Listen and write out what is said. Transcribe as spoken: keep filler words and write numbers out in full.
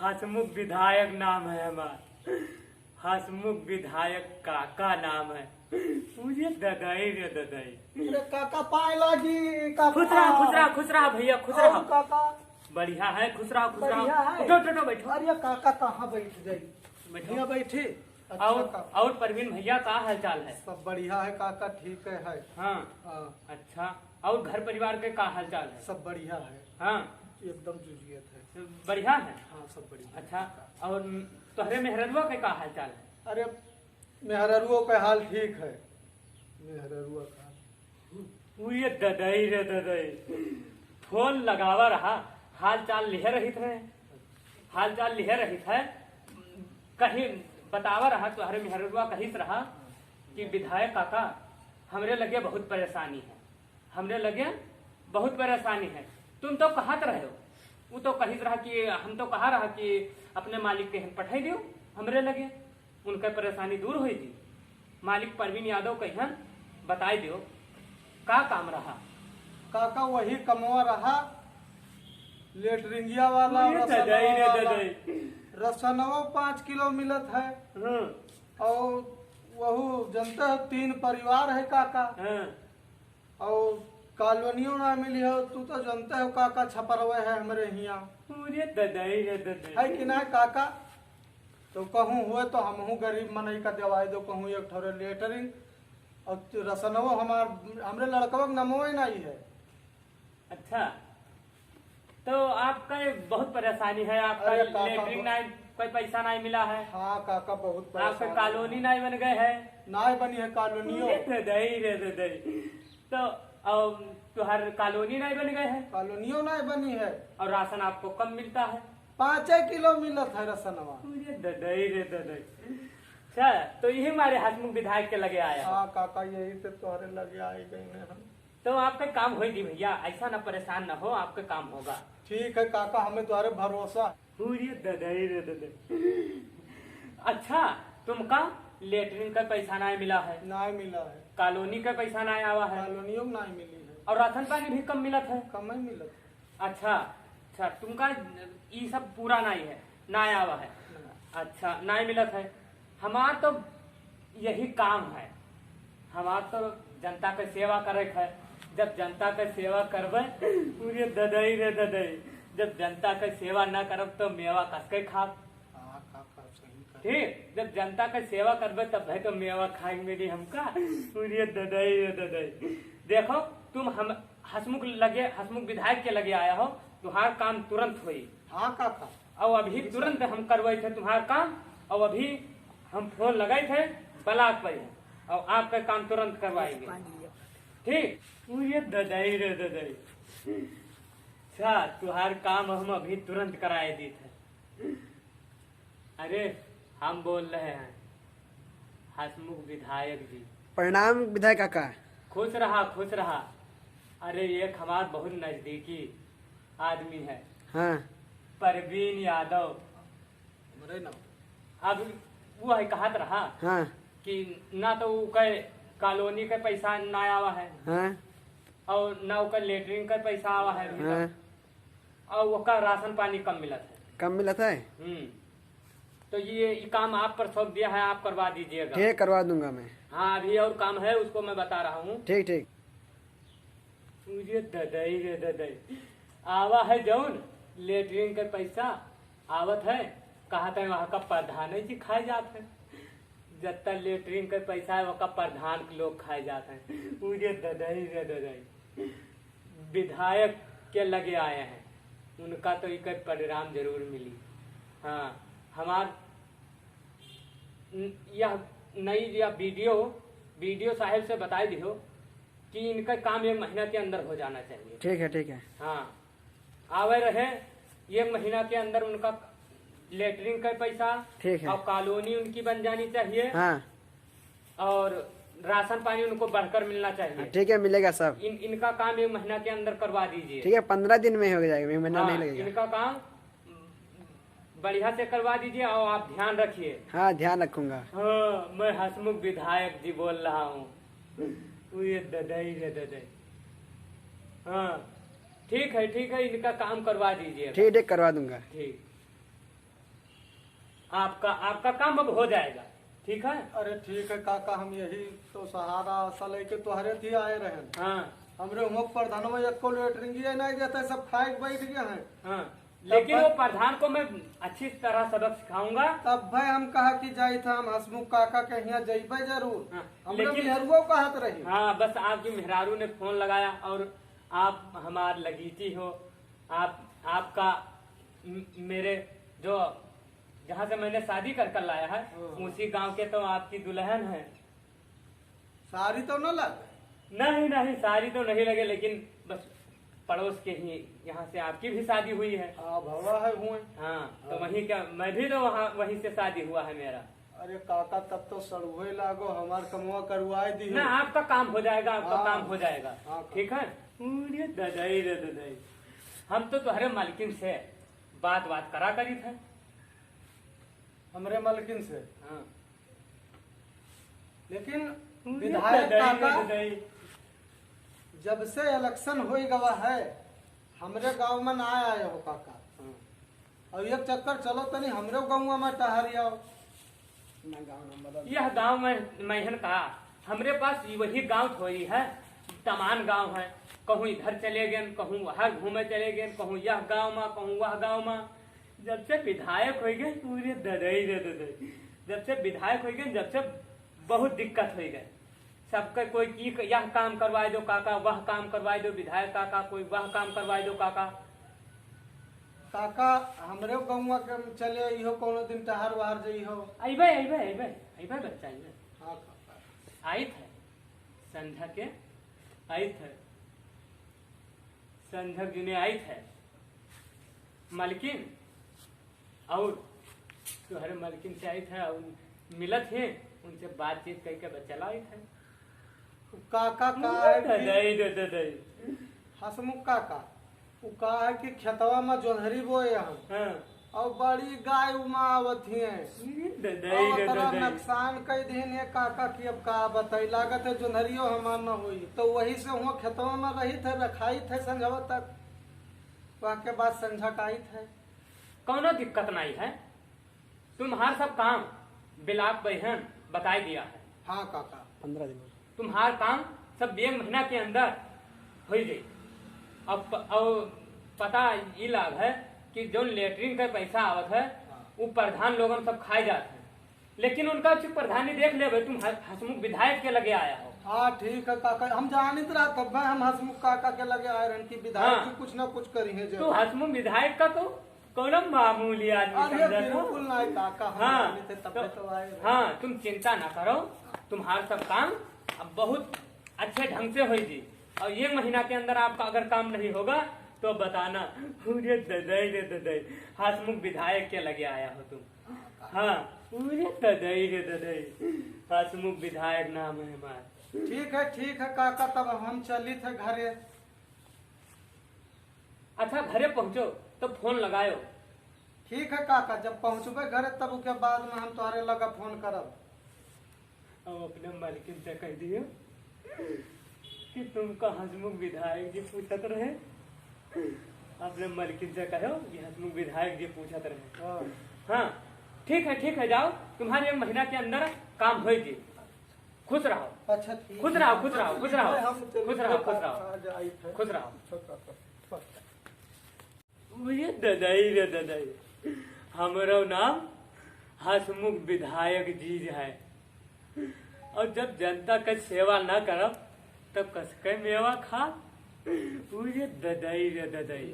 हसमुख विधायक नाम है हमार। हसमुख विधायक काका नाम है। पूछिए ददई रे ददई। अरे काका पाए लागी, काका। खुश रहा, खुश रहा, खुश रहा भैया, खुश और रहा। काका? बढ़िया है, खुश रहा, खुश रहा। बढ़िया है। उठो, उठो, उठो, बैठो। अरे काका कहाँ बैठ गई? बैठो। यहाँ बैठे? अच्छा और, काका। और परवीन भैया का हाल चाल है? सब बढ़िया है काका, ठीक है, है। हाँ। हाँ। अच्छा, और घर परिवार के का हाल चाल है? सब बढ़िया है। हाँ। एकदम जुजियत है। बढ़िया है? हाँ, सब बढ़िया है। अच्छा, और तोहरे मेहररुआ के का हाल चाल है? अरे, मेहररुओ के हाल ठीक है। मेहररुआ का हाल। उये ददई रे ददई, फोन लगावा रहा, हाल चाल लिहे रहित है, हाल चाल लिहे रहित है, कहीं बतावा रहा, तोहरे मेहररुआ कहित रहा कि विधायक काका, हमरे लगे बहुत परेशानी है, हमरे लगे बहुत परेशानी है। तुम तो कहत रहे हो, वो तो कहित रहा कि, हम तो कहा रहा कि अपने मालिक के हम पठाई दियो हमरे लगे, उनका परेशानी दूर होई थी। मालिक परवीन यादव कहियन, बताई दियो, का काम रहा? काका, वही कमवा रहा, लेटरिंगिया वाला, ये रसनवा ददई रे वाला। ददई। रसनवा पाँच किलो मिलत है। हाँ। और वहू जनते हो, तीन परिवार है काका। हाँ। और कॉलोनियों ना मिली हो, तू तो जनते हो काका, छपरवे है हमरे हियाँ। पूरे ददई रे ददई। है कि ना काका? तो कहूँ हुए तो हमहू गरीब मनई का देवाई दो, कहूँ एक ठोरे लेटरिन और रसनवो हमार, हमरे लड़कवा के नमवे नहीं है। अच्छा, तो आपका ये बहुत परेशानी है, आपका अरे काका, लेटरिन ब- नहीं, कोई पैसा नहीं मिला है। हाँ काका, बहुत आपका परेशानी कॉलोनी है। नहीं बन गए है। नहीं बनी है कॉलोनियो। अरे ददई रे ददई। तो, अम, तुहार कॉलोनी नहीं बन गए है। कॉलोनियो नहीं बनी है। और राशन आपको कम मिलता है। पाँचे किलो मिलत है रसनवा। अरे ददई रे ददई। अच्छा, तो यही मारे हसमुख विधायक के लगे आया हो। हाँ काका, यही से तोहरे लगे आए गए हैं हम। तो आपका काम होई दी भैया, ऐसा ना परेशान ना हो, आपका काम होगा। ठीक है काका, हमें तोहरे भरोसा। पूरी ददई रे ददई। अच्छा, तुमका लेटरिन का पैसा नहीं मिला है? नहीं मिला है। कॉलोनी का पैसा नहीं आवा है? कॉलोनियों में नहीं मिली है। और राशन पानी भी कम मिलत है? कम ही मिलत है। अच्छा, अच्छा, तुमका ई सब पूरा नहीं है, नहीं आवा है? नहीं। अच्छा, नहीं मिलत है। हमार तो यही काम है, हमार तो जनता के सेवा करे के है। जब जनता के सेवा करबे, पूरे ददई रे ददई, जब जनता के सेवा ना करब तो मेवा कसके खाब। हाँ, खाब, खाब, सही खाब। ठीक, जब जनता के सेवा करबे तब है तो मेवा खाए के मिली हमका। पूरे ददई रे ददई। देखो, तुम हम हसमुख लगे, हसमुख विधायक के लगे आया हो, तुम्हार काम तुरंत होई। हाँ काका। और अभी तुरंत हम करवाई थे तुम्हार काम, और अभी हम फोन लगाई थे ब्लॉक पर, और आपका काम तुरंत करवाएंगे। ठीक? पूरे ददई रे ददई। अच्छा, तुम्हार काम हम अभी तुरंत कराए दी थे। अरे, हम बोल रहे हैं, हसमुख विधायक जी। प्रणाम विधायक काका। खुश रहा, खुश रहा। अरे, एक हमार बहुत नजदीकी आदमी है। हाँ। परवीन यादव। हमरे नाम। अब वो है कहत रहा हाँ। कि ना तो उके कॉलोनी के पैसा ना आवा है हाँ। और ना उके लेटरिन के पैसा आवा है अभी तक। हाँ। और ओका राशन पानी कम मिलत है। कम मिलत है? हम्म। तो ये, ये काम आप पर सौंप दिया है, आप करवा दीजिएगा। ठीक, करवा दूंगा मैं। हाँ, अभी और काम है, उसको मैं बता रहा हूँ। ठीक, ठीक। पूरे ददई रे ददई, आवा है जौन लेटरिन के पैसा आवत है, कहत है वहाँ का प्रधान जी खाए जात है। जत्ता लेटरिन के पैसा है, वहाँ का प्रधान के लोग खाए जात है। पूरे ददई रे ददई। विधायक के लगे आए हैं, उनका तो इकर परिणाम जरूर मिली। हाँ, हमार न-, यह नई या वीडियो, वीडियो साहब से बताई दियो कि इनका काम एक महीना के अंदर हो जाना चाहिए। ठीक है, ठीक है। हाँ, आवे रहे, एक महीना के अंदर उनका लेटरिन का पैसा ठीक है। और कॉलोनी उनकी बन जानी चाहिए। हाँ। और राशन पानी उनको बढ़कर मिलना चाहिए। हाँ, ठीक है, मिलेगा सब। इन, इनका काम एक महीना के अंदर करवा दीजिए। ठीक है, पन्द्रह दिन में हो जाएगा, एक महीना हाँ, नहीं लगेगा। इनका काम बढ़िया से करवा दीजिए और आप ध्यान रखिए। हाँ, ध्यान रखूंगा। हाँ, मैं हसमुख विधायक जी बोल रहा हूँ। ये ददई रे ददई। हाँ, ठीक है, ठीक है, इनका काम करवा दीजिए। ठीक, ठीक, करवा दूंगा। ठीक। आपका, आपका काम अब हो जाएगा, ठीक है? अरे ठीक है काका, हम यही तो सहारा आशा लेके तोहरे थी आए रहन। हाँ। हमरे हुआँ प्रधानवा एको लेटरिंगिया नहीं देता है, सब खाए के बैठ गए हैं। हाँ, तब लेकिन भाई वो प्रधान को मैं अच्छी तरह सबक सिखाऊंगा। तब भाई हम कहा कि जाई था, हम हसमुख काका के यहाँ जइबे जरूर। हाँ, हमरे लेकिन मेहरुआ कहत रही। हाँ, बस आपकी मेहरारू ने फोन लगाया और आप हमार लगीती हो, आप, आपका म-, मेरे जो, जहाँ से मैंने शादी कर कर लाया है, हाँ। उसी गांव के तो आपकी दुल्हन है। सारी तो न लगे? नहीं, नहीं, सारी तो नहीं लगे, लेकिन बस पड़ोस के ही यहाँ से आपकी भी शादी हुई है। हाँ, भवा है हुए। हाँ, तो हाँ। वहीं का, मैं भी तो वहाँ, वहीं से शादी हुआ है मेरा। अरे काका, तब तो सड़ुए लागो, हमार कमवा करवाए दियो। ना, आपका काम हो जाएगा, आपका हाँ। काम हो जाएगा। हाँ, काका। ठीक है? अरे ददाई रे ददाई, हम तो तोहरे मालकिन से बात, बात करा करी थे। हमरे मालकिन से? हाँ। लेकिन अरे विधायक ददाई रे काका, ददाई। जब से इलेक्शन होई गवा है, हमरे गांव में ना आए हो काका। हाँ। अब एक चक्कर चलो तनी हमरे गाँव में टहर आओ। ना गाँव ना बदल। यह गाँव में, मैहन का, हमरे पास ये वही गाँव थोड़ी है, तमान गाँव है। कहूँ इधर चले गए, कहूँ वहाँ घूमे चले गए, कहूँ यह गाँव में, कहूँ वह गाँव में। जब से विधायक हो गए, पूरे ददई रे ददई, जब से विधायक हो गए, जब से बहुत दिक्कत हो गए। सबके कोई की क-, यह काम करवाए दो काका, वह काम करवाए दो विधायक काका, कोई वह काम करवाए दो काका। काका, हमरे गौवा के चले अइहो, कोनो दिन टहर वहर जइहो। अइबे, अइबे, अइबे, अइबे बच्चा, अइबे। हाँ काका। आइत है, संझा के आइत है, संझा के दिने आइत है। मलकिन, और तोहरे मलकिन से आइत है, और मिलत है, उनसे बातचीत करके बस चला आइत है। काका का है कि ददई, ददई। हसमुख काका, उ का है कि खेतवा में जोन्हरी बोए हम। हाँ। और बड़ी गाय उमा आवत ही है। अरे ददई, और रे अतना ददई। नुकसान कई दिन है काका कि अब का बताई, लागत है जोन्हरियो हमार न होई। तो वही से हुआ खेतवा में रही थे, रखाई थे संझवा तक। वह के बाद संझा का आई थे। कौनो दिक्कत नहीं है, तुम्हार सब काम बिलाप बहन बताई दिया है। हाँ काका। पंद्रह दिन। तुम्हार काम सब एक महीना के अंदर हो जाई। अब प-, अब पता ई लाग है कि जौन लेटरिन का पैसा आवत है, हाँ। वो प्रधान लोगन सब खाए जात है, लेकिन उनका चुप प्रधानी देख लेबे, तुम ह-, हसमुख विधायक के लगे आया हो। हाँ ठीक है काका, हम जानित रहा तब हम हसमुख काका के लगे आए रहन कि विधायक हाँ। जी कुछ ना कुछ करी है तू जरूर। हसमुख विधायक का तो कौनो मामूली आदमी अरे समझत हो? बिल्कुल नहीं काका, हम हाँ, जानित है तबे तो, तो आए हैं। हाँ, तुम चिंता ना करो, तुम्हार सब काम अब बहुत अच्छे ढंग से होई जी। और ये महीना के अंदर आपका अगर काम नहीं होगा तो बताना। अरे ददई रे ददई, हसमुख विधायक के लगे आया हो तुम। हाँ, अरे ददई रे ददई, हसमुख विधायक नाम है हमार। ठीक है, ठीक है काका, तब हम चलित है घरे। अच्छा, घरे पहुँचो तो फोन लगायो। ठीक है काका, जब पहुँचबे घरे तब उके बाद में हम तोहरे लगा फोन करब। अब अपने मालकिन से कह दियो कि तुमका हसमुख विधायक जी पूछत रहे। अपने मालकिन से कहो कि हसमुख विधायक जी पूछत रहे। हाँ। हाँ, ठीक है, ठीक है, जाओ, तुम्हारे एक महीना के अंदर काम होई जी। खुश रहो। अच्छा, ठीक खुश है। रहो, खुश रहो, खुश रहो। हम चलित खुश रहो, है, खुश रहो। आज आई है। खुश रहो। अच्छा, अच्छा, अच्छा। अरे ददई रे ददई, हमरो नाम हसमुख विधायक जी है। और जब जनता के सेवा ना करब, तब कसके मेवा खा? अरे ददई रे ददई।